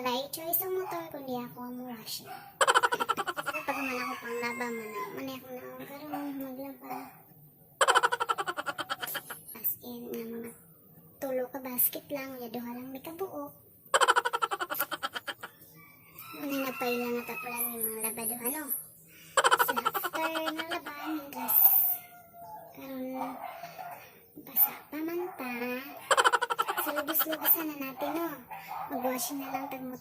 Walay choice ang motor kundi ako ang washing. Pag man ako pang laba man na, man ako na karon maglaba. As in, nga mga tulo ka basket lang, ya duha lang may kabuok. Muna nagpaila nga tapulan yung mga labaduhan, no? So, after nga laban, mientras karon basa pa man ta. So, lubos-lubosan na natin, no? Mag-washing na lang tag mo.